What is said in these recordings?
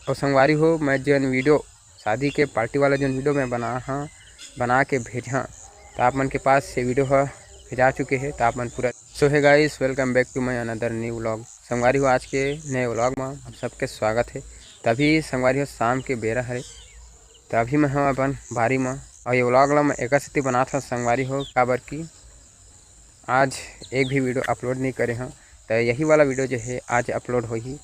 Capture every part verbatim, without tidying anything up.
तो संगवारी हो, मैं जेन वीडियो, शादी के पार्टी वाला जेन वीडियो मैं बना हाँ, बना के भेजा, तो आप मन के पास ये वीडियो ह भेजा चुके हे। तो आप मन पूरा, so hey guys, welcome back to my another new vlog। संगवारी हो, आज के नए व्लॉग में आप सबके स्वागत है। तभी संगवारी हो, शाम के बेरा हरे, तभी मैं ह अपन बारी में, और ये व्लॉग ला मैं एकर सेती बनात हँव संगवारी हो, काबर कि आज एक भी वीडियो अपलोड नहीं करे हँव, तो यही वाला वीडियो जो है आज अपलोड होही।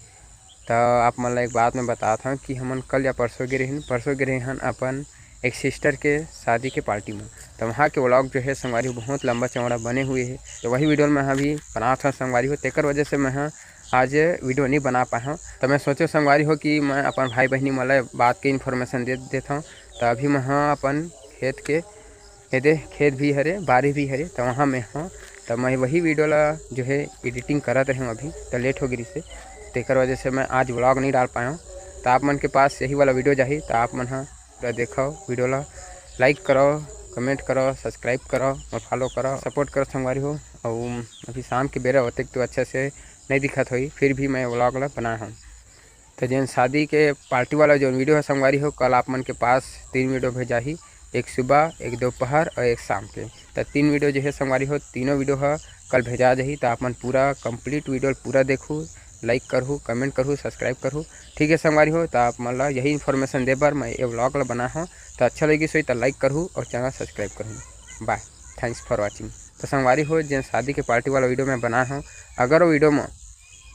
तो आप मन ला एक बात मैं बतात हँव कि हमन कल या परसों गे रहिन, परसों गे रहे हन अपन एक सिस्टर के शादी के पार्टी में, तो वहाँ के व्लॉग जो है संगवारी हो बहुत लंबा चौड़ा बने हुए है। तो वही वीडियो में अभी बनात हँव संगवारी हो, तेकर वजह से मैं ह आज वीडियो नहीं बना पाए हँव। तो मैं सोचेंव संगवारी हो कि मैं अपन भाई बहिनी मन ला बात के इन्फॉर्मेशन दे देत हँव। तो अभी मैं ह अपन खेत के, ये दे खेत भी हरे, बारी भी हरे, तो वहाँ मैं ह, तो मैं वही वीडियो ला जो है एडिटिंग करत रहेंव अभी, तो लेट हो गिस हे, तेकर वजह से मैं आज व्लॉग नहीं डाल पाए हँव। तो आप मन के पास यही वाला वीडियो जाही, तो आप मन ह पूरा देखव वीडियो ला, लाइक करव, कमेंट करव, सब्सक्राइब करव और फॉलो करव, सपोर्ट करव संगवारी हो। और अभी शाम के बेरा होते तो अच्छा से नहीं दिखत होही, फिर भी मैं व्लॉग ला बनाए हँव। तो जेन शादी के पार्टी वाला जोन वीडियो है संगवारी हो, कल आप मन के पास तीन वीडियो भेजाही, एक सुबह, एक दोपहर और एक शाम के। तो तीन वीडियो जो है संगवारी हो, तीनों वीडियो ह कल भेजा जाही। तो आप मन पूरा कंप्लीट वीडियो पूरा देखहू, लाइक करहू, कमेंट करहू, सब्सक्राइब करहू, ठीक है संगवारी हो। तो आप मन ला यही इन्फॉर्मेशन दे बर मैं ये व्लॉग ला बनाए हँव। तो अच्छा लगिस होही तो लाइक करहू और चैनल सब्सक्राइब करहू। बाय, thanks for watching। तो संगवारी हो, जेन शादी के पार्टी वाला वीडियो मैं बनाए हँव, अगर वो वीडियो में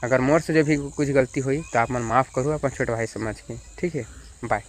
अगर मोर से जो भी कुछ गलती होही तो आप मन माफ़ करहू अपन छोटे भाई समझ के, ठीक है, बाय।